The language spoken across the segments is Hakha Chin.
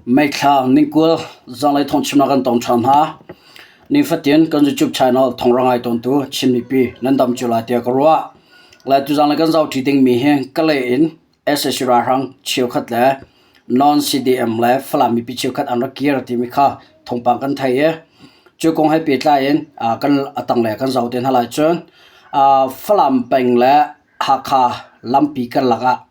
Meithla ningkual zanglei thawngchimnak kan tong ṭhan hna. Nifatin kan YouTube channel thawngro ngai tawntu Chin mipi nan dam cio lai tiah ka ruah. Lai tuzanglei kan zohṭi dingmi hi Kalay in sac ralhrang cheukhat le non-CDM le Falam mipi cheukhat an rak kir timi kha thawngpang kan thei i cu kong he pehtlai in kan a tanglei kan zoh te hna lai. Cun Falam peng le Hakha lampi karlak ah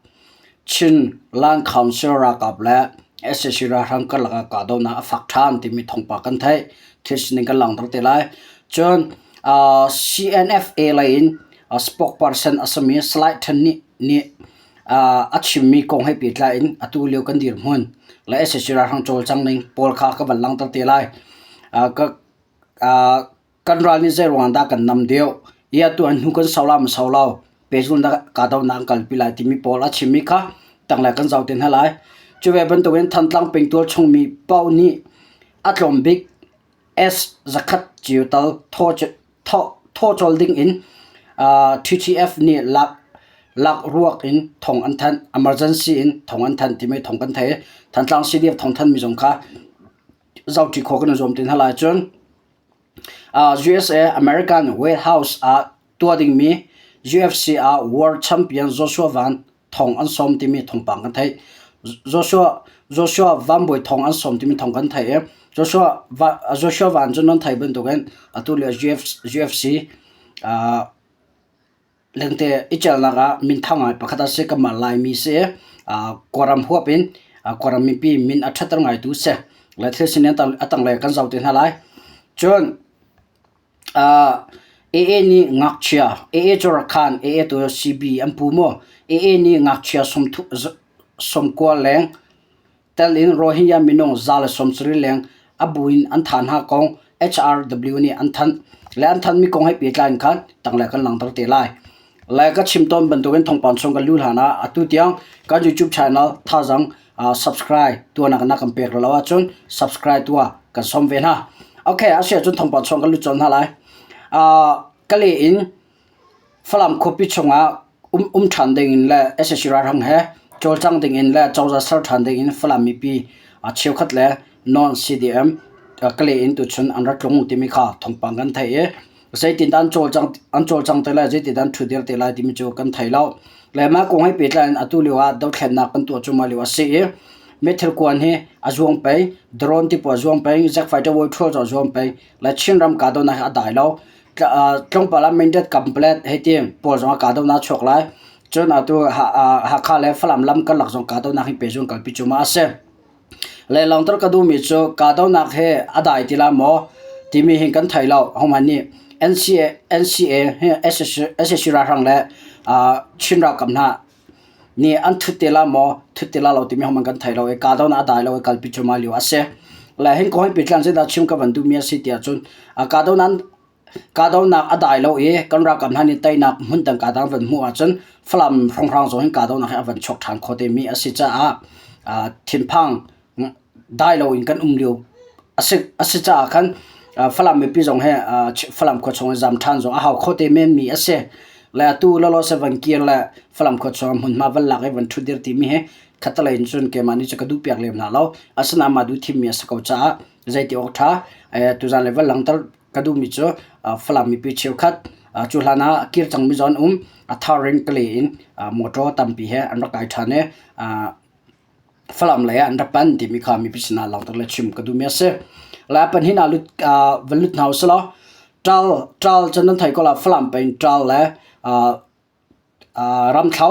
Chin Land Council ralkap le sac ralhrang karlak ah kahdohnak a fak ṭhan timi thawngpang kan theih. Thil sining kan langhter te lai. Cun CNFA lei in spokesperson a simi Salai Than nih nih a chimmi kong he pehtlai in atu lio kan dirhmun le sac ralhrang cawlcang ning pawl kha ka van langhter te lai. Kan ral nih zeiruang dah kan nam deuh? I atu an hnu kan sau la ma sau lo? Pehzul dah kahdohnak an kalpi lai timi pawl a chimmi kha tanglei kan zoh te hna lai. Cu ve bantukin Thantlang pengtual chungmi paoh nih a tlawm bik S zakhat cio tal thaw cawl ding in TTF nih lak lak ruak in thong an thanh. Emergency in thong an thanh timi thong kan thei. Thantlang CDF thong thanmi zong kha zohṭi khawh kan i zuam te hna lai. Cun USA American White House ah tuah dingmi UFC ah World Champion Joshua Van thong an sawm timi thawngpang kan theih. Joshua Joshua Van Bawi thong an sawm timi thawng kan theih i Joshua Joshua Van cu nan theih bantukin atu lio UFC Lengte i celnak ah minthang ngai pakhat a si. Kanmah Laimi si i Kawlram huap in Kawlram mipi min a ṭhatter ngaitu si. Le thil sining a tanglei kan zoh te hna lai. Cun AA nih ngakchia, AA cu Rakhan, AA tu CB an pu maw? AA nih ngakchia sawmkua leng tel in Rohingya minung 170 leng a bu in an thah hna kong HRW nih an thanh. Le an thanhmi kong he pehtlai in khan tanglei kan langhter te lai. Le ka chim tawn bantukin thawngpang chung kan luh hlan ah atu tiang kan YouTube channel thazang subscribe tuahnak na kan pek lo ahcun subscribe tuah kan sawm ve hna. Okay, a si ahcun thawngpang chung kan lut colh hna lai. Kale in Falam khuapi chungah um ṭhan dingin le sac ralhrang he cawlcang dingin le cozah ser ṭhan dingin Falam mipi cheukhat le non-CDM Kalay in tuchun an ra tlung timi kha thawngpang kan theih i zeitindah an cawlcang an cawlcang te lai zeitindah an ṭhudir te lai timi cu kan thei lo. Le mah kong he pehtlai in atu lio ah dothlennak kan tuah cuahmah lio a si i meithal kuan hi a zuang peng, drone ti pawl a zuang peng, jet fighter war ṭhual zong a zuang peng, le Chinram kahdohnak hi a dai lo. Tlawmpal ah Mindat Kamplet hei ti pawl zong ah kahdohnak a chuak lai. Cun atu Hakha le Falam lam karlak zong kahdohnak hi pehzul kalpi cuahmah a si. Le langhter ka duhmi cu kahdohnak hi a dai ti lai maw timi hi kan thei lo. Hohmanh nih NCA, NCA hi sac ralhrang le Chin ralkap hna nih an thut te la maw thut te la lo timi hohmanh kan thei lo i kahdohnak a dai lo i kalpi cuahmah lio a si. Le hin kong hi pitlan zeidah chim ka van duhmi a si tiah cun kahdohnak kahdohnak a dai lo i kan ralkap hna nih teinak hmun dang ka dang van hmuh ahcun Falam hrawnghrang zong hin kahdohnak hi a van chuak ṭhan kho temi a si caah thinphang dai loin kan um lio a si a si caah khan Falam mipi zong he Falam khua chung i zam ṭhan zong a hau kho te menmi a si. Le atu lawlaw se van kir le Falam khua chung hmunhma van lak i van ṭhutdir timi hi khattelei in cun keimah nih cu ka duh piak lem hna lo. Asinain mah duh thimmi a si ko caah zeiti awk ṭha tuzan le van langhter ka duhmi cu Falam mipi cheukhat cu hlan ah kir cangmi zong an um. A thar in Kalay in motor tampi he an rak kai ṭhan i Falam lei ah an ra pan timi kha mipi sinah langhter le chim ka duhmi a si. Lai pan ah lut van lut hna usih law ṭal ṭal cu nan thei ko la Falam peng ṭal le Ramthlo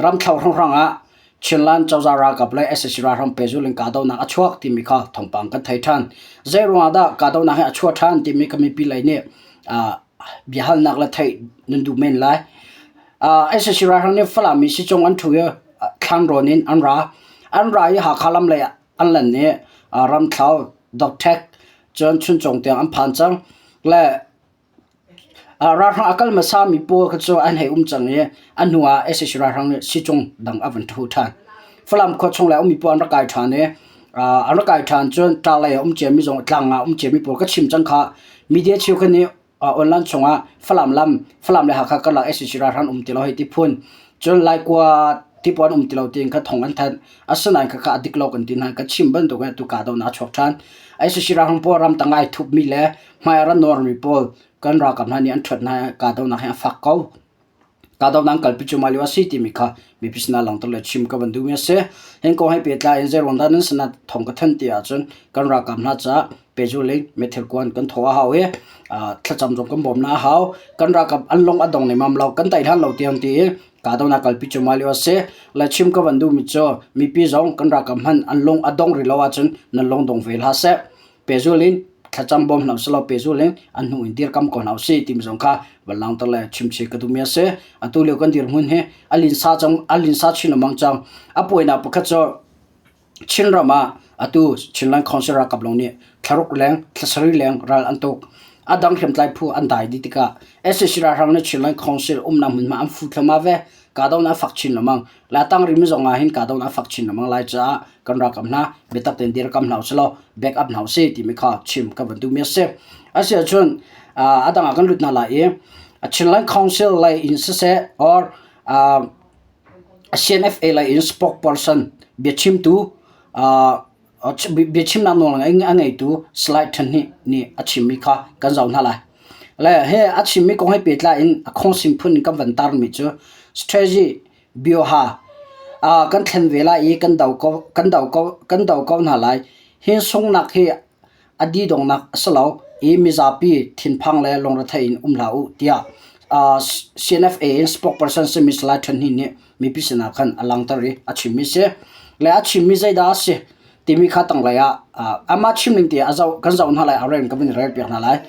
Ramthlo hrawnghrang ah Chinland cozah ralkap le sac ralhrang pehzulh in kahdohnak a chuak timi kha thawngpang kan thei ṭhan. Zei ruangah dah kahdohnak hi a chuah ṭhan timi kha mipi lei nih biahalnak le theih nan duh men lai. sac ralhrang nih Falam i sicung an ṭhu i thlanrawn in an ra. An ra i Hakha lam lei ah an lan i Ramthlo, Dokthek, cun Chuncung tiang an phan cang. Le ralhrang a kal hmasa mi pawl kha cu an hei um cang i a hnu ah sac ralhrang nih sicung dang a van ṭhu ṭhan. Falam khua chung le a ummi pawl an rak kai ṭhan i an rak kai ṭhan cun ṭa lei ah um ciami zong tlang ah um ciami pawl ka chim cang kha media cheukhat nih online chungah Falam lam, Falam le Hakha karlak sac ralhrang um ti lo hei ti phun. Cun Laikua. Tipuan um ti lo tiin kha thong an thanh. Asinain khakha a dik lo kan ti hna. Ka chim bantuk in atu kahdohnak a chuak ṭhan. ICC ralhrang pawl ramtang ai thupmi le hmai a ra nawrmi pawl kan ralkap hna nih an ṭhuat hna i kahdohnak hi a fak ko. Kahdohnak an kalpi cuahmah lio a si timi kha mipi sinah langhter le chim ka van duhmi a si. Hin kong he pehtlai in zeiruang dah nan sinah thong ka thanh ti ahcun kan ralkap hna caah pehzul in meithal kuan kan thawh a hau i thlacam zong kan bawmhnak a hau. Kan ralkap an lung a dong nemam lo, kan tei hlan lo tiang tiin kahdohnak kalpi cuahmah lio a si. Le chim ka van duhmi cu mipi zong kan ralkap hmanh an lung a dong rih lo ahcun nan lung dong ve hlah seh. Pehzul in thlacam bawm hna usih law pehzul in an hnu in dirkam ko hna usih timi zong kha van langhter le chimchih ka duhmi a si. Atu lio kan dirhmun hi a linsa cang a linsa chin lengmang cang. A puainak pakhat cu Chinram ah atu Chinland Council ralkap lawng nih thlaruk leng, thlasarih leng ral an tuk. A dang hriamtlai phu an dai dih tikah sac ralhrang nih Chinland Council umnak hmunhma an fu thluahmah ve. Kahdohnak a fak chin lengmang. Latang rimi zong ah hin kahdohnak a fak chin lengmang lai caah kan ralkap hna biatak tein dirkam hna usih law back up hna usih timi kha chim ka van duhmi a si. Asiahcun a dang ah kan lut hna lai i Chinland Council lei in siseh or CNFA lei in spokesperson biachimtu biachimnak nawl a ngeitu Salai Than Hnih nih a chimmi kha kan zoh hna lai. Le hi a chimmi kong he pehtlai in a khongsim phun in kan van tarmi cu strategy bioha kan thlen ve lai i kan do ko kan do ko kan do ko hna lai. Hi sunghnak hi a dih-donghnak a si lo i mizapi thinphang le lungrethei in um hlah u tiah CNFA in spokesperson simi Salai Than Hnin nih mipi sinah khan a langhter i a chimmi si. Le a chimmi zeidah a si timi kha tanglei ah amah chimning ti a zoh kan zoh hna lai a rel kan van rel piak hna lai.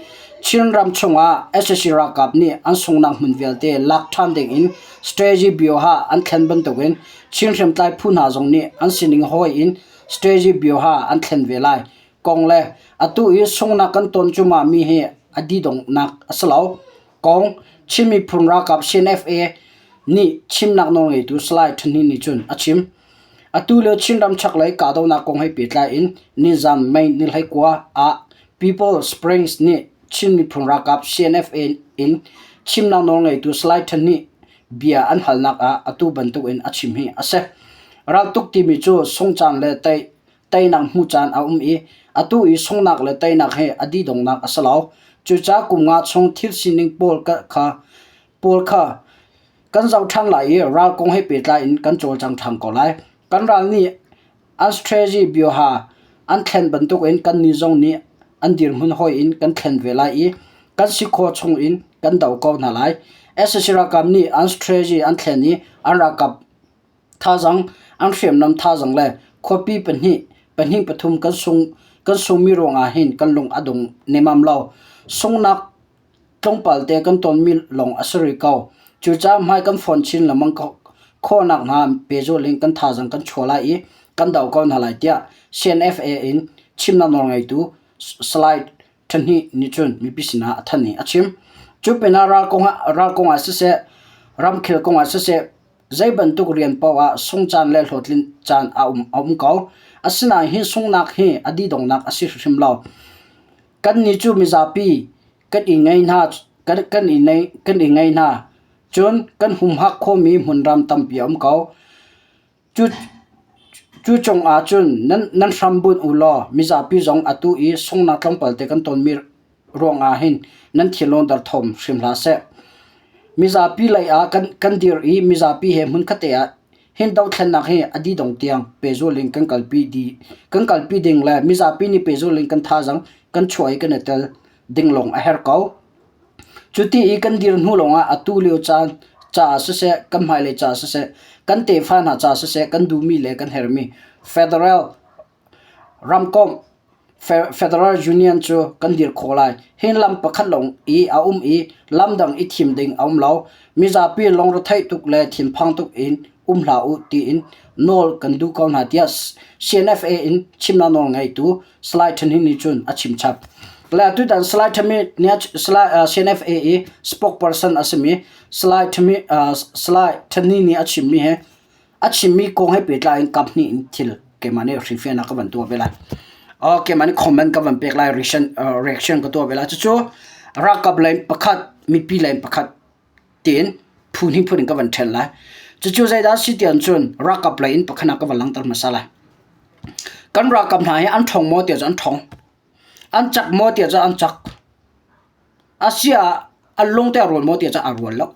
Chinram chungah sac ralkap nih an sunghnak hmun vialte lak ṭhan ding in strategy bioha an thlen bantukin Chin hriamtlai phu hna zong nih an sining hawih in strategy bioha an thlen ve lai kong le atu i sunghnak kan ton cuahmah mi hi a dih-donghnak a si lo kong Chin miphun ralkap CNFA nih chimnak nawlngeitu Salai Than Hnin nih cun a chim. Atu lio Chinram chaklei kahdohnak kong he pehtlai in nizan May ni 19 ah People Springs nih Chin miphun ralkap CNFA in chimnak nawlngeitu Salai Than Hnin bia an halnak ah atu bantuk in a chim hi a si. Raltuk timi cu sungcaan le tei teinak hmuh caan a um i atu i sunghnak le teinak hi a dih-donghnak a si lo. Cucaah kum nga chung thil sining pawl kha pawl kha kan zoh ṭhan lai i ral kong he pehtlai in kan cawlcang ṭhan ko lai. Kan ral nih an strategy bioha an thlen bantukin kannih zong nih an dirhmun hawih in kan thlen ve lai i kan si khawh chung in kan doh ko hna lai. Sac ralkap nih an strategy an thlen i an ralkap Thazang, an hriamnam thazang le khuapi pahnih, pahnih pathum kan sung kan sungmi ruangah hin kan lung a dong nemam lo. Sunghnak tlawmpal te kan tonmi lawng a si rih ko. Cucaah hmai kan fawn chin lengmang khawhnak hnga pehzulh in kan thazang kan chuah lai i kan doh ko hna lai tiah CNFA in chimnak nawlngeitu Salai Ṭhahnih nih cun mipi sinah a thanh i a chim. Cu pinah ral kongah ral kongah siseh, ramkhel kongah siseh, Zei bantuk rian paoh ah sung caan le hlawhtlin caan a um, a um ko. Asinain hi sunghnak hi a dih-donghnak a si hrimhrim lo. Kannih cu mizapi kan i ngei hna, kan, kan, i nei, kan i ngei hna. Cun kan humhak khawhmi hmunram tampi a um ko. Cu, cu cungah cun nan, nan hram bunh u law mizapi zong atu i sunghnak tlawmpal te kan tonmi ruangah hin nan thinlung derthawm hrim hlah seh. Mizapi lei ah kan, kan dir i mizapi he hmunkhat ah hin dothlennak hi a didong tiang pehzul in kan kalpi di kan kalpi ding le mizapi nih pehzul in kan thazang kan chuah i kan i tel ding lawng a herh ko. Cuti i kan dir hnu lawngah atu lio caan caah siseh, kan hmailei caah siseh, kan tefa hna caah siseh, kan duhmi le kan herhmi federal ramkomh Federal Union cu kan dir khawh lai. Hi lam pakhat lawng i a um i lam dang i thim ding a um lo. Mizapi lungretheih tuk le thinphang tuk in um hlah u tiin nawl kan duh ko hna tiah CNFA in chimnak nawl ngeitu Salai Than Hnin nih cun a chim chap. Le tutan Salai Than nih CNFA i spokesperson a simi Salai Salai Than Hnin nih a chimmi he A chimmi kong he pehtlai in kaphnih in thil keimah nih hrilhfiahnak ka van tuah ve lai. Keimah nih comment ka van pek lai, reaction, reaction ka tuah ve lai. Cucu ralkap lei pakhat, mipi lei pakhat tiin phu hnih phun in ka van ṭhen lai. Cucu zeidah si ti ahcun ralkap lei in pakhat ah ka van langhter hmasa lai. Kan ralkap hna hi an ṭhawng maw tiah cun an ṭhawng. An cak maw tiah cun an cak. Asiah an lung teh a rual maw tiah cun aa rual lo.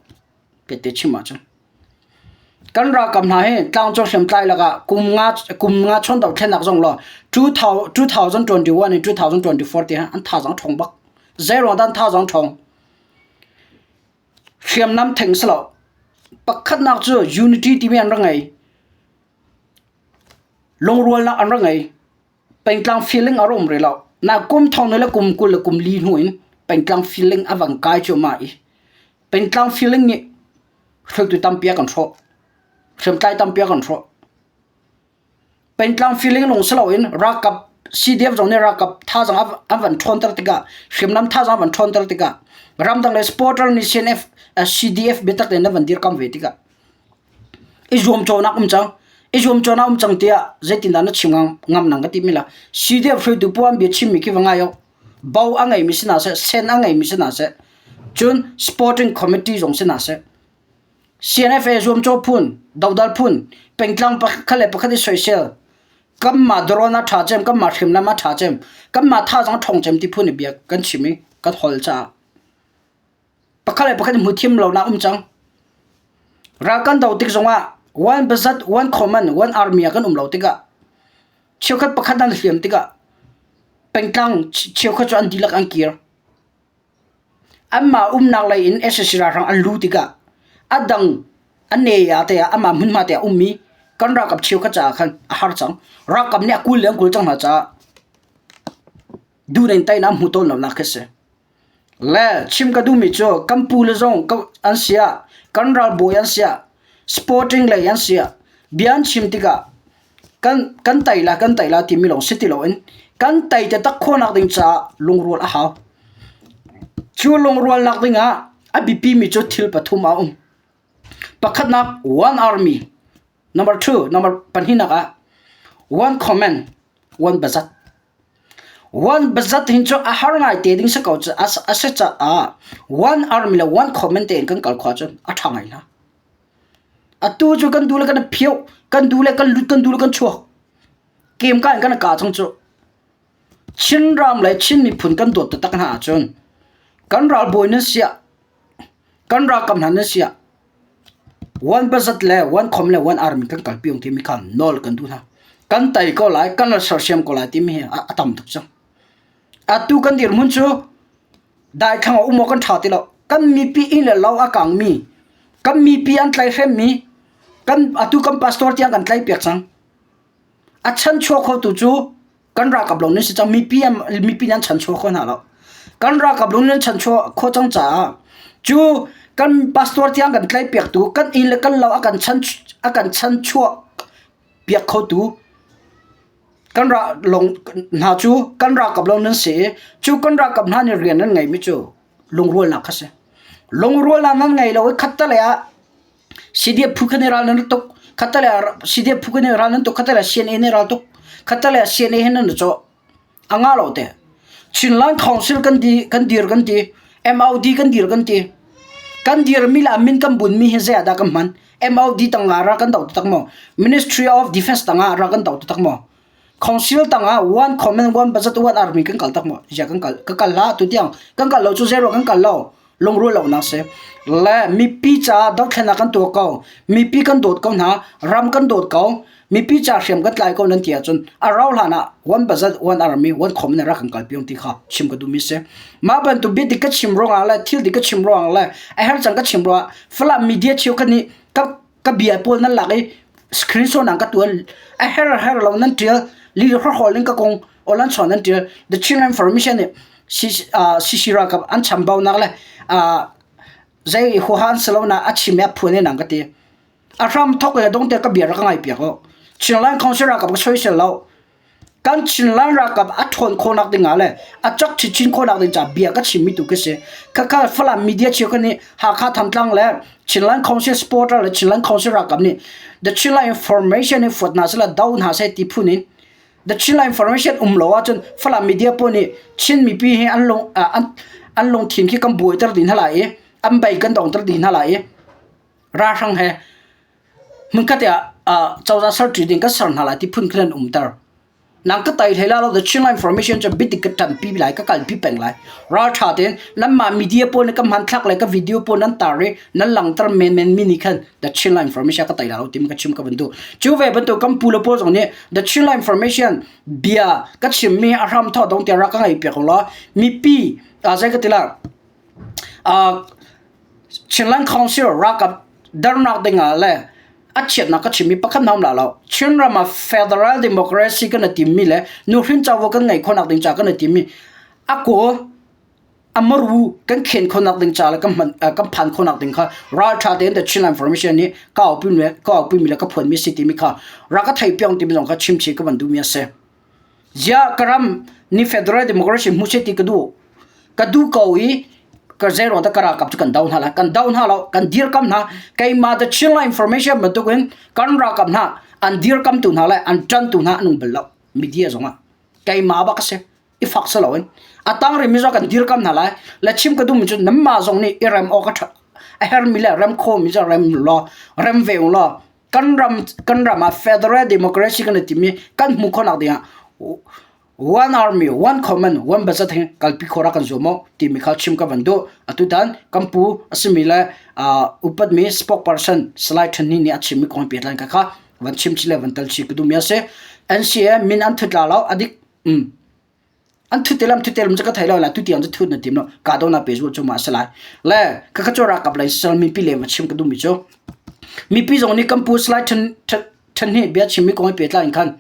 Piatte chim ahcun. Kan ralkap hna hi tlangcung hriamtlai lakah kum nga kum nga chawn dohthlennak zong law 2021 in 2024 tiang an thazaang ṭhawng bak. Zeiruang dah an thazaang ṭhawng? Hriamnam theng si lo. Pakhatnak cu unity timi an rak ngei. Lungrualnak an rak ngei. Pengtlang feeling a rak um rih lo. Na kum thong le kum 20 le kum li hnu in pengtlang feeling a van kai cuahmah i pengtlang feeling nih hruaitu tampi a kan hrawh. Hriamtlai tampi a kan hrawh. Pengtlang feeling lawng si loin ralkap CDF zong nih ralkap thazaang an van ṭhawnter tikah hriamnam thazaang an van ṭhawnter tikah ramdang le supporter nih CNF CDF biatak tein an van dirkamh ve tikah i zuamcawhnak um cang. I zuamcawhnak um cang tiah zeitindah na chim ngam nang ka ti mi la CDF hruaitu paoh an bia chimmi khi va ngai u. Bo a ngeimi si hna seh, sen a ngeimi si hna seh, cun sporting committee zong si hna seh, CNFA zuamcaw phun, dodal phun, pengtlang pakhat le pakhat i soisel, kanmah drone a ṭha cem, kanmah hriamnam a ṭha cem, kanmah thazaang a ṭhawng cem ti phun i bia kan chim i kan hol caah pakhat le pakhat i hmuthiam lonak um cang. Ral kan do tik zongah one bazat, one command, one army ah kan um lo tikah cheukhat pakhat an hliam tikah pengtlang cheukhat cu an dihlak an kir. Anmah umnak lei in sac ralhrang an luh tikah a dang a ne ah te ah amah hmunhma te ah a ummi kan ralkap cheukhat caah khan a har cang. Ralkap nih a kul le an kul cang hna caah duh in teinak an hmu tawn lonak khi a si. Le chim ka duhmi cu kan pu le zong an si ah, kan ralbawi an si ah, sporting lei an si ah bia an chim tikah Kan, kan tei la, kan tei la timi lawng si ti loin kan tei taktak khawhnak ding caah lungrual a hau. Cu lungrualnak dingah a biapimi cu thil pathum a um. Pakhatnak, one army. Number two, number pahnihnak ah one command, one budget. One budget hin cu a har ngai te ding si ko cu a si caah one army le one command tein kan kal khawh ahcun a ṭha ngai hna. Atu cu kan duh le kan i phioh, kan duh le kan lut, kan duh le kan chuak. Kemka in kan i kah cang cu. Chinram le Chin miphun kan dawt taktak hna ahcun kan ralbawi nan siah, kan ralkap hna nan siah, one bazat le one khom le one army kan kalpi ung timi kha nawl kan duh hna. Kan tei ko lai, kan ral sersiam ko lai timi hi a tam tuk cang. Atu kan dirhmun cu Daithlang a um awk kan ṭha ti lo. Kan mipi inn le lo a kangmi, kan mipi an tlaihremmi, kan atu kan pastor tiang kan tlaihpiak cang. A chanchuak khotu cu kan ralkap lawng nan si cang. Mipi mipi nih an chanchuak kho hna lo. Kan ralkap lawng nan chanchuak khawh cang caah cu kan pastor tiang kan tlaihpiaktu, kan inn le kan lo a kan chan a kan chanchuah piak khotu Kan ra lawng hna cu kan ralkap lawng nan si i cu kan ralkap hna nih rian nan ngeihmi cu lungrualnak kha si. Lungrualnak nan ngei lo i khattelei ah CDF phu kha nih ral nan tuk, khattelei ah CDF phu kha nih ral nan tuk, khattelei ah CNA nih ral tuk, khattelei ah CNA he nan i cawh. A ngah lo te. Chinland Council kan di kan dir kan ti, MOD kan dir kan ti. Kan dirmi le a min kan bunmi hi zei ah dah kan hman? MOD tangah ral kan doh taktak maw? Ministry of Defense tangah ral kan doh taktak maw? Council tangah one command one budget one army kan kal tak maw? Ya kan kal ka kal la tu tiang kan kal lo cu zero kan kal lo lungrual lo nak si le mipi ca dothlennak kan tuah ko mipi kan dawt ko hna ram kan dawt ko mipi ca hriam kan tlai ko nan ti ahcun a rau hlan ah one budget one army one command rak kan kalpi ti kha chim ka duhmi si mah bantuk bia dik ka chim ruangah le thil dik ka chim ruangah le a her cang ka chim ruangah Falam media cheukhat nih ka ka bia pawl nan lak i screenshot nan ka tuan a her her lo nan tial li hol in ka kong olan chon nan tial the Chinland Information nih CC ralkap an chambaunak le zei huahan salo na a chim a phuan nang ka ti a hram thok le dong te ka bia rak ngai piak o Chinland Council ralkap ka soisel lo kan Chinland ralkap a ṭhawn khawhnak ding ah le a cak chinchin khawhnak ding caah bia ka chimmi tu khi si. Khakha Falam media cheukhat nih Hakha Thantlang le Chinland Council supporter le Chinland Council ralkap nih The Chinland Information in fuat hna seh do hna seh ti phun in The Chinland Information um lo ahcun Falam media pawl nih Chin mipi hi an lung an an lungthin khi kan buaiter dih hna lai i an bei kan dongter dih hna lai i ralhrang he. Hmunkhat ah cozah serṭi ding kan ser hna lai ti phun khin an umter. Nang ka tai hlei la lo the Chinland Information cu biadik ka ṭanpi lai ka kalpi peng lai. Ralṭha tein nanmah media pawl nih ka hmanthlak le ka video pawl nan tar i nan langhter menmen mi nih khan the Chinland Information ka tai la lo timi ka chim ka van duh. Cu ve bantuk kan pu le pawl zong nih the Chinland Information bia ka chimmi a hram thawh dong tiah rak ka ngaih piak law mipi zei ka ti la Chinland Council ralkap dernak dingah le a chiatnak ka chimmi pakhat hna um la lo. Chinram ah federal democracy kan i timmi le nuhrin covo kan ngeih khawhnak ding ca kan i timmi a kawl a maru kan khen khawhnak ding ca le kan hman kan phan khawhnak ding kha ralṭha tein the Chinland Information nih ka aupi mi ka aupi mi le ka phuanmi si timi kha rak ka thei piang timi zong kha chimchih ka van duhmi a si. Ziah ka ram nih federal democracy hmu seh ti ka duh. Ka duh ko i ka zeiruang dah ka ralkap cu kan do hna lai. Kan do hna lo, kan dirkam hna. Keimah the Chinland information bantuk in kan ralkap hna an dirkamtu hna le an ṭantu hna an um bal lo. Media zong ah. Keimah bak ka si. I fak si loin. A tang rimi zong kan dirkam hna lai. Le chim ka duhmi cu nanmah zong nih i rem awk a ṭha a hermi le rem khomi cu rem law rem ve u law kan ram kan ram ah federal democracy kan i timi kan hmuh khawhnak dingah one army one command one budget he kalpi khawh kan zuam awk timi kha chim ka van duh atutan kan pu asimi le upatmi spokesperson Salai Than Ni nih a chimmi kong pehtlai ka kha van chim chi le van tal chi ka duhmi a si NCA min an thut la lo adik um An thut te lam thut te lam cu ka thei lo la tutiang cu thut na tim lo kahdohnak pe zu cu ma a si lai. Le khakha cu ralkap lei sal mipi le va chim ka duhmi cu mipi zong nih kan pu Salai Than Than hi bia chimmi kong he pehtlai in khan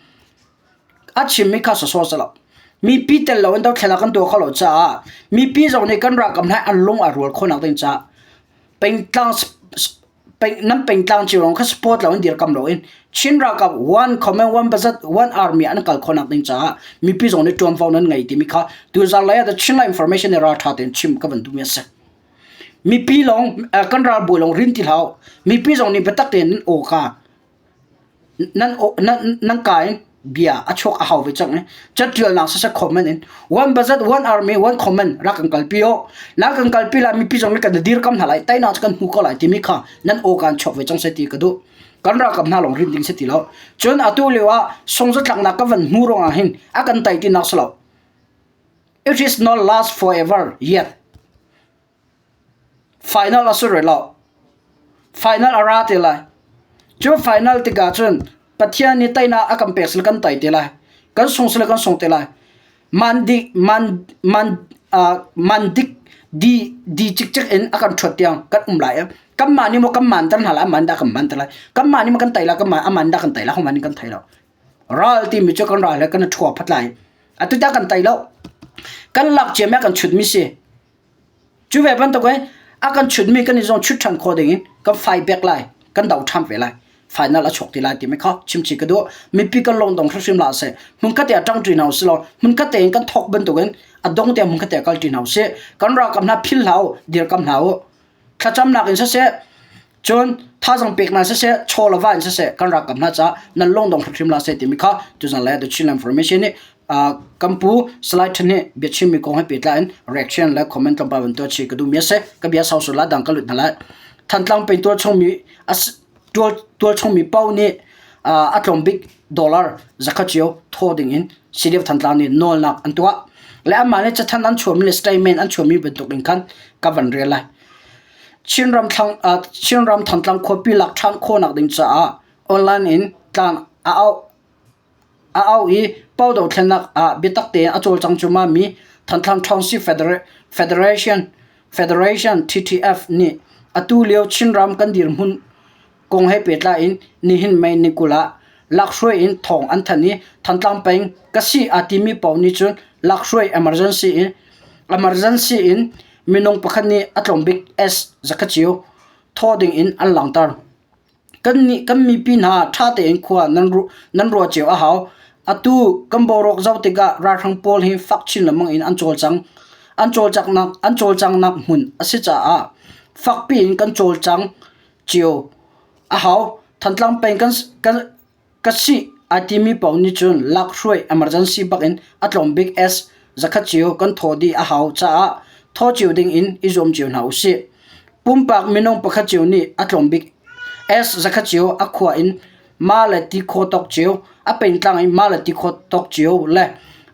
a chimmi kha sawsawh si lo. Mipi tel lo in dothlen ah kan tuah kho lo caah mipi zong nih kan ralkap hna an lung a rual khawhnak ding caah pengtlang nan pengtlang cio lawng kha support lo in dirkam lo in Chin ralkap one command one budget one army an kal khawhnak ding caah mipi zong nih ṭuanvo nan ngei timi kha tuzan lei ah Chin Lai information nih ralṭha tein chim ka van duhmi a si. Mipi lawng kan ralbawi lawng rin ti hlah mipi zong nih biatak tein nan aw kha Nan nan ka in bia a chuak a hau ve cang i catialnak siseh comment in one budget one army one comment rak kan kalpi aw na kan kalpi lai mipi zong nih kan dirkam hna lai teinak cu kan hmu ko lai timi kha nan aw kan chuak ve cang seh ti ka duh kan ralkap hna lawng rin ding si ti lo cun atu lio ah sungzatlaknak ka van hmu ruangah hin a kan tei tinak si lo it is not last forever yet Final a si rih lo. Final a ra te lai. Cu final tikah cun Pathian nih teinak a kan pek sile kan tei te lai. Kan sung sile kan sung te lai. Man dik man man uh, man dik di di cikcek in a kan ṭhuat tiang kan um lai. Kanmah nih maw kan man ter hna lai, man dah kan man ter lai. Kanmah nih maw kan tei lai, kanmah a man dah kan tei lai, homan in kan thei lo. Ral timi cu kan ral he kan i ṭhua phat lai. Atu tah kan tei lo. Kan lak ciami a kan chutmi si. Cu ve bantuk in a kan chutmi kan i zong chut ṭhan khawh ding in kan fai bek lai, kan do ṭhan ve lai. Final a chuak ti lai timi kha chimchih ka duh. Mipi kan lungdong hrimhrim hlah seh. Hmunkhat te ah ṭangṭi hna usih law hmunkhat tein kan thawk bantuk in a dong tiang hmunkhat te ah kalṭi hna usih. Kan ralkap hna phil hlah u, dirkam hna u. Thlacamnak in siseh, cun thazang peknak siseh, chaw le va in siseh kan ralkap hna caah nan lungdong hrimhrim hlah seh timi kha tuzan le The Chinland Information nih kan pu Salai Than nih biachimmi kong he pehtlai in reaction le comment tlawmpal van tuah chih ka duhmi a si. Ka bia sau sul la dang ka lut hna lai. Thantlang peng tualchungmi tualchungmi paoh nih a tlawm bik dollar zakhat cio thaw ding in CDF Thantlang nih nawlnak an tuah. Le anmah nih cathanh an chuahmi le statement an chuahmi bantuk in khan ka van rel lai. Chinram thlang Chinram Thantlang khuapi lak ṭhan khawhnak ding caah online in tlang a auh A auh i Pau dothlennak ah biatak tein a cawlcang cuahmahmi Thantlang Township Federation Federation TTF nih atu lio Chinram kan dirhmun kong he pehtlai in nihin May ni 20 ah lakhruai in thawng an thanh i Thantlang peng ka si aa timi paoh nih cun lakhruai emergency in emergency in minung pakhat nih a tlawmbik S zakhat cio thaw ding in an langhter. Kannih kan mipi hna ṭha tein khua nan ruah cio a hau. Atu kan boruak zoh tikah ralhrang pawl hi fak chin lengmang in an cawlcang. An cawlcanghnak an cawlcanghnak hmun a si caah fakpi in kan cawlcang cio a hau. Thantlang peng kan kan Ka sih ai timi paoh nih cun lakhruai emergency bak in a tlawm bik S zakhat cio kan thaw dih a hau caah thaw cio ding in i zuam cio hna usih. Pumpak minung pakhat cio nih a tlawm bik S zakhat cio a khua in mah le ti khaw tawk cio, a pengtlang in mah le ti khaw tawk cio le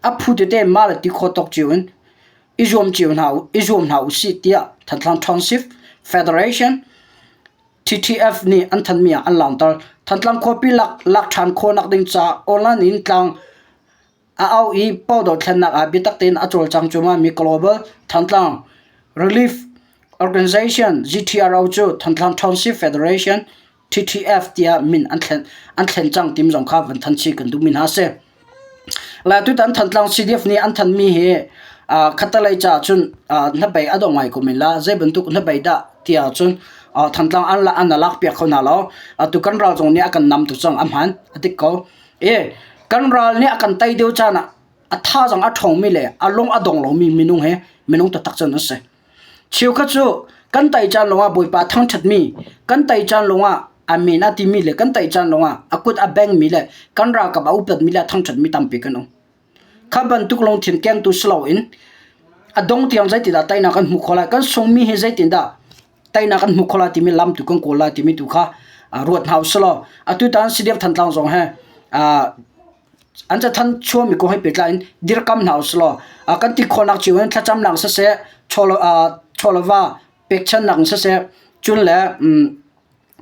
a phu tete mah le ti khaw tawk cio in i zuam cio hna i zuam hna usih tiah Thantlang Township Federation TTF nih an thanmi ah an langhter. Thantlang khuapi lak lak ṭhan khawhnak ding caah online in tlang a auh i Pau dothlennak ah biatak tein a cawlcang cuahmahmi Global Thantlang Relief Organization GTRO cu Thantlang Township Federation TTF tiah min an thlen an thlen cang tim zong kha van than chih kan duhmi hna a si. Le tutan Thantlang CDF nih an thanmi hi khattelei caah cun hnabei a dong ngai ko men la. Zei bantuk hnabei dah tiah cun Thantlang an an lak piak kho hna lo. Atu kan ral zong nih a kan nam tu cang a hman a dik ko. E kan ral nih a kan tei deuh caan ah a thazaang a ṭhawngmi le a lung a dong lomi minung he minung taktak cun an si. Cheukhat cu kan tei caan lawngah Bawipa thangṭhatmi, kan tei caan lawngah a min a timi le kan tei caan lawngah a kut a bengmi le kan ralkap a upatmi le a thangṭhatmi tampi kan um. Kha bantuk lungthin kengtu si loin a dong tiang zeitindah teinak kan hmuh khawh lai, kan sungmi hi zeitindah teinak kan hmuh khawh lai timi lam tu kan kawl lai timi tu kha ruat hna usih law atutan CDF Thantlang zong he an cathanh chuahmi kong he pehtlai in dirkam hna usih law kan ti khawhnak cio in thlacamnak siseh chawleva pekchanhnak in siseh cun le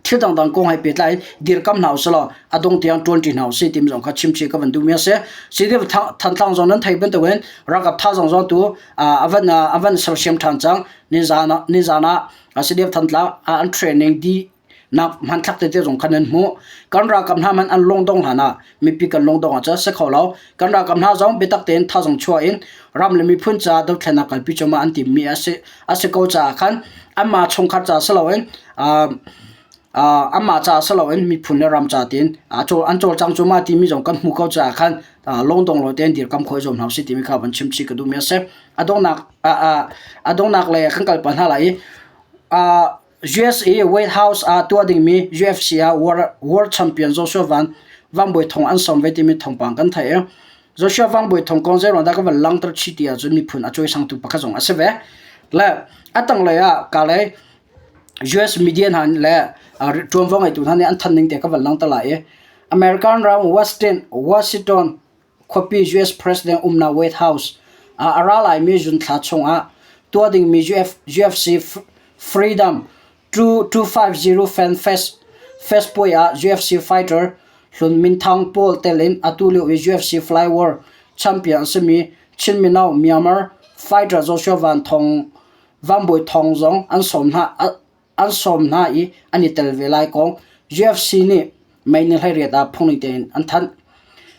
thil dangdang kong he pehtlai in dirkam hna usih law a dong tiang ṭuanṭi hna usih timi zong kha chimchih ka van duhmi a si. CDF Thantlang zong nan theih bantukin ralkap thazaang zong tu a van a van sersiam ṭhan cang. Nizan ah nizan ah CDF Thantlang an training dih nak hmanthlak tete zong khan nan hmuh. Kan ralkap hna hmanh an lungdong hlan ah mipi kan lungdong ah cun si kho lo. Kan ralkap hna zong biatak tein thazaang chuah in ram le miphun caah dothlennak kalpi cuahmah an timmi a si a si ko caah khan anmah chungkhar ca si loin anmah ca si loin miphun le ram ca tiin an cawlcang cuahmah timi zong kan hmuh ko caah khan lungdong lo tein dirkam khawh i zuam hna usih timi kha van chimchih ka duhmi a si. A donghnak a donghnak lei ah kan kal pah hna lai i USA White House ah tuah dingmi UFC ah World Champion Joshua Van Van Bawi Thong an sawm ve timi thawngpang kan theih i Joshua Van Bawi Thong kong zeiruang dah ka van langhter chih ti ahcun miphun a cawisangtu pakhat zong a si ve. Le a tanglei ah kalei US media hna le ṭuanvo ngeitu hna nih an thanh ning te ka van langhter lai i American ram Washington Washington Khuapi US President umnak White House ah a ra laimi June thla chungah tuah dingmi UFC Freedom 250 Fan Fest Fest puai ah UFC fighter hlun minthang pawl tel in atu lio i UFC Flyweight champion a simi Chin mino Myanmar fighter Joshua Van Thong Van Bawi Thawng zong an sawm hna. An sawm hna i an i tel ve lai kong UFC nih May ni 18 ah phungning tein an thanh.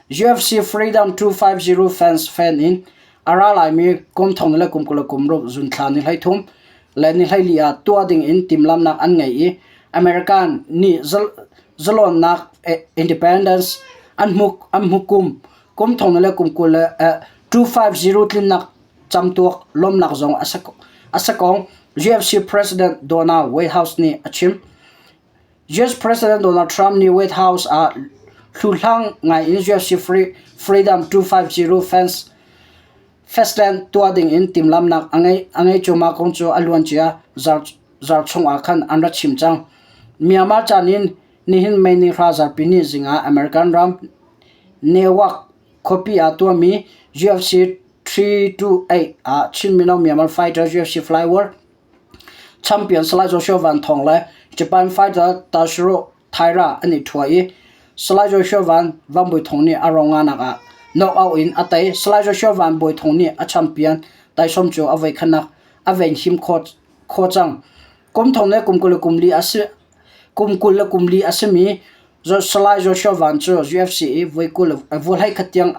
UFC Freedom 250 fans fan in a ra laimi kum thong le kum 26 zun thla ni 13 le ni 14 ah tuah ding in timhlamhnak an ngei i American nih zalawnnak independence an hmuh an hmuh kum kum thong le kum 20 le 250 tlinnak camtuak lawmnak zong a si kong UFC President Donald White House nih a chim. US President Donald Trump nih White House ah hluhlang ngai in UFC Freedom 250 fans Festland tuah ding in timhlamhnak a ngei a ngei cuahmah kong cu a luancia zarh chung ah khan an ra chim cang. Myanmar caan in nihin May ni hra zarhpi ni zing ah American ram Newark khuapi ah tuahmi UFC 328 ah Chin mino Myanmar fighter UFC Flyweight champion Salai Joshua Van Thawng le Japan fighter Tashiro Taira an i ṭhua i Salai Joshua Van Van Bawi Thawng nih a ronganak ah knockout in a tei. Salai Joshua Van Bawi Thawng nih a champion taisawm cu a voikhatnak a venhim khawh cang. Kum thong le kum 24 a si kum 24 a simi Salai Joshua Van cu UFC i voi 20 khat tiang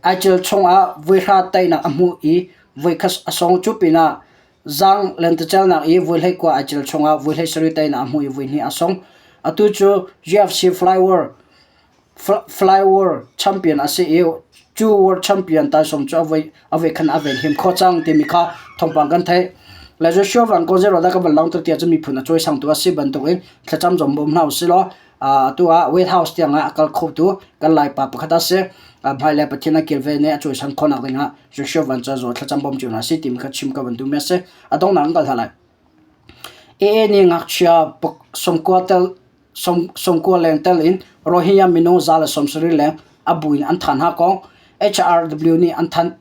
ai cil chungah voi hra teinak a hmuh i voi khat a song. Cu pinah zaang lentecelnak i voi 19 ai cil chungah voi 17 teinak a hmuh i voi hnih a song. Atu cu UFC Flyweight Flyweight champion a si i cu World Champion taisawm cu a voi khan a venhim khawh cang timi kha thawngpang kan theih. Le Joshua Van ko zeiruah dah ka van langhter tiah cun miphun a cawisangtu a si bantukin thlacam zong bawm hna usih law atu ah White House tiang ah a kal khotu kan Laipa pakhat a si. Hmailei Pathian a kilven i a cawisan khawhnak dingah Joshua Van cu zaw thlacam bawm cio hna sih timi kha chim ka van duhmi a si. A donghnak kan kal hna lai. AA nih ngakchia 90 tel. 90 leng tel in Rohingya minung 170 leng a bu in an thah hna kong HRW nih an thanh.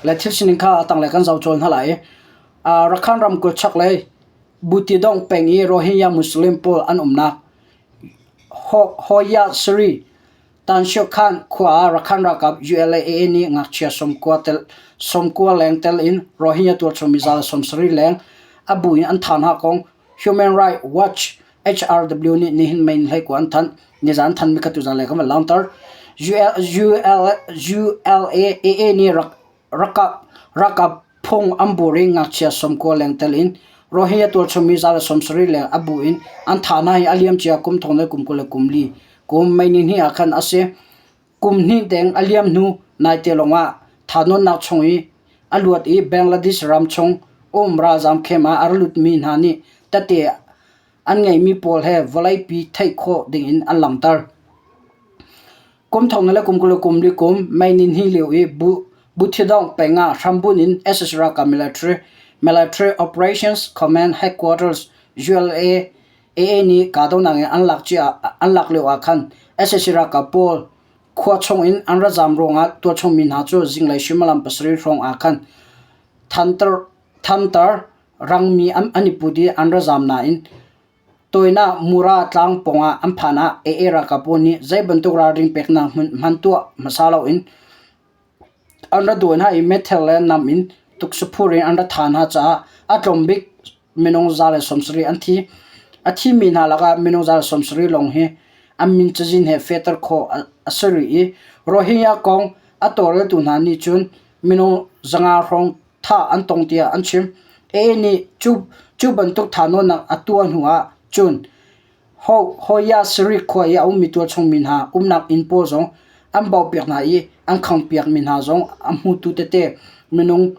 Le thil sining kha a tanglei kan zoh cawl hna lai i Rakhine ramkulh chaklei Butidong peng i Rohingya Muslim pawl an umnak Hoya Sri Tanshokhan khua ah Rakhine ralkap ULAA nih ngakchia 90 leng tel in Rohingya tualchung mi 170 leng a bu in an thah hna kong Human Rights Watch HRW nih nihin May ni 19 an thanh. Nizan thanmi kha tuzan lei kan van langhter. ULAA nih ralkap phung an bur i ngakchia 90 leng tel in Rohingya tualchung mi 170 leng a bu in an thah hna hi a liamcia kum thong le kum 24 kum May ni hnih ah khan a si. Kum hnih deng a liam hnu naite lawngah thahnawnnak chung i a luat i Bangladesh ram chung um ralzaam camp ah a ra lutmi hna nih tete an ngeihmi pawl he vawleipi theih khawh dingin an langhter. Kum thong le kum 20 kum li kum May ni hnih lio i Buthidong peng ah hrambunh in sac ralkap military Military Operations Command Headquarters ULA AA nih kahdohnak in an lak an lak lio ah khan sac ralkap pawl khua chung in an ra zaam ruangah tualchung mi hna cu zinglei suimilam pasarih hrawng ah khan thantar thantar rangmi an i put i an ra zaam nain Tawinak Mura tlang pawngah an phan ah AA ralkap pawl nih zei bantuk ralring peknak hmanh tuah hmasa loin an ra dawi hna i meithal le nam in tuksaphur in an ra thah hna caah a tlawm bik minung 170 an thi. A thimi hna lakah minung 170 lawng hi an min cazin he fehter khawh a si rih i Rohingya kong a tawlreltu hna nih cun minung 500 hrawng thah an tong tiah an chim. AA nih cu bantuk thahnawnnak a tuah hnuah cun Hoya Sari khua i a ummi tualchung mi hna umnak inn pawl zong an bauhpiak hna i an khanghpiakmi hna zong a hmutu tete minung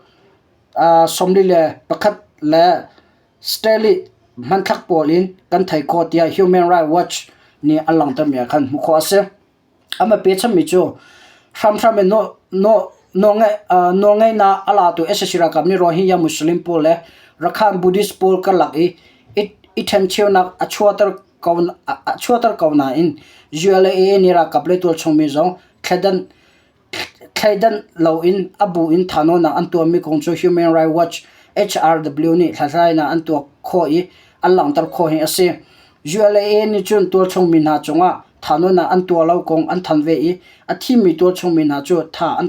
41 le Sterling hmanthlak pawl in kan theih khawh tiah Human Rights Watch nih an langhtermi ah khan hmuh khawh a si. Amah pechanmi cu hramhram in nawlngeihnak a latu sac ralkap nih Rohingya Muslim pawl le Rakhine Buddhist pawl karlak i i ṭhencheunak a chuahter ko nain ULA nih ralkap le tualchungmi zong Thleidan loin a bu in thahnawnnak an tuahmi kong cu Human Rights Watch HRW nih hlathlainak an tuah khawh i an langhter khawh hi a si. ULA nih cun tualchung mi hna cungah thahnawnnak an tuah lo kong an thanh ve i a thimi tualchung mi hna cu tha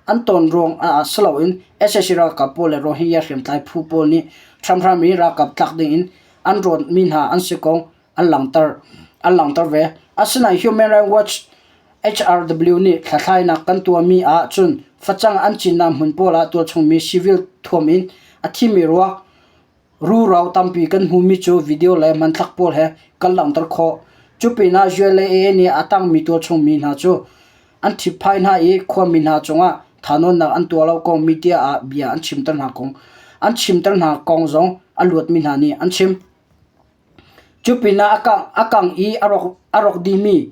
an ton ruang ah si loin sac ralkap pawl le Rohingya hriamtlai phu pawl nih hramhram i ralkap tlak dingin an rawnmi hna an si kong an langhter an langhter ve. Asinain Human Rights Watch HRW nih hlathlainak kan tuahmi ah cun facang an cinnak hmun pawl ah tualchungmi civil thuam in a thimi ruak rurau tampi kan hmumi cu video le hmanthlak pawl he kan langhter khawh. Cu pinah ULA nih a tangmi tualchungmi hna cu an ṭhipphai hna i khuami hna cungah thahnawnnak an tuah lo kong media ah bia an chimter hna kong an chimter hna kong zong a luatmi hna nih an chim. Cupinah a kang i a rawk dihmi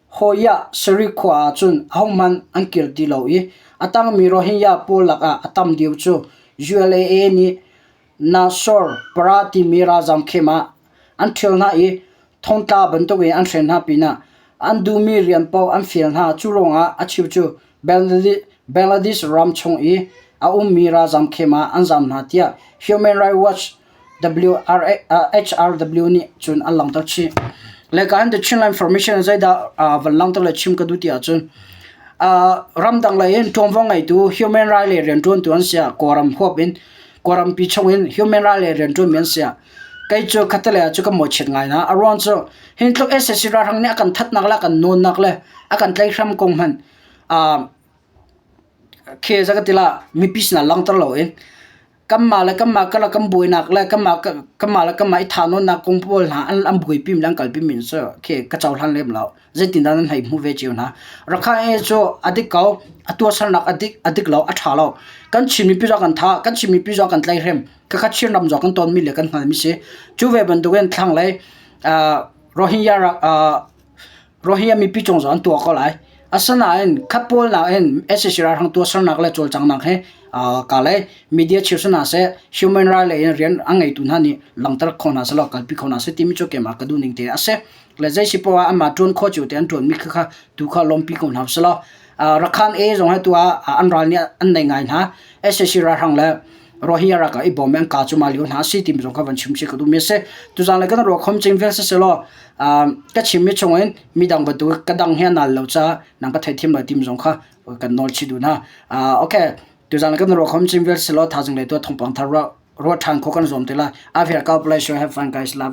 Hoyah Sari khua ah cun ahohmanh an kir ti lo i a tangmi Rohingya pawl lakah a tam deuh cu ULA nih Nasor Para timi ralzaam camp ah an ṭhial hna i thongtla bantukin an hren hna pinah an duhmi rian paoh an fial hna. Cu ruangah a cheu cu Bangladesh ram chung i a ummi ralzaam camp ah an zaam hna tiah Human Rights Watch HRW nih cun an langhter chih. Le ka hin The Chinland Information zeidah van langhter le chim ka duh ti ahcun ramdang lei in ṭuanvo ngeitu human right lei rianṭuantu an si ah Kawlram huap in Kawlrampi chung in human right lei rianṭuanmi an si ah kei cu khattelei ah cu ka mawhchiat ngai hna. A ruang cu hin tluk sac ralhrang nih a kan thatnak le a kan nawnnak le a kan tlaihhrem kong hmanh khi za ka ti la mipi sinah langhter loin kanmah le kanmah karlak kan buainak le kanmah kanmah le kanmah i thahnawnnak kong pawl hna an an buaipi mi le an kalpi mi cu khi ka cohlan lem lo. Zeitindah nan hei hmuh ve cio hna. Rakhine cu a dik ko, a tuahsernak a dik a dik lo, a ṭha lo. Kan Chin mipi zong kan thah, kan Chin mipi zong kan tlaihhrem. Khakha Chin ram zong kan tawnmi le kan hngalmi si. Cu ve bantukin thlanglei Rohingya Rohingya mipi cung zong an tuah ko lai. Asinain khat pawl nakin sac ralhrang tuahsernak le cawlcanghnak hi Ka le media cheu si hna seh, human right lei in rian a ngeitu hna nih langhter kho hna sehlaw kalpi kho hna seh timi cu keimah ka duhning te a si. Le zei si poah ah anmah ṭuan khawh cio te an ṭuanmi kha kha tu kha lawmpi ko hna usih law Rakhan A zong hi tu ah an ral nih an nei ngai hna. SAC ralhrang le Rohingya ralkap i bawm i an ka cu mah lio hna a si timi zong kha van chim chih ka duhmi a si. Tuzaan le kan ruah khom cing vial siselaw ka chimmi chungin midang bantuk ka dang hi a nal lo caah nang ka theithiam lai timi zong kha kan nawl chih duh hna. Okay, tuzaan le kan ruah khom cing vial siselaw thazing le tuah thawngpang thar ruah ṭhan khawh kan zuam te lai. I've here God bless you. Have fun guys. Love.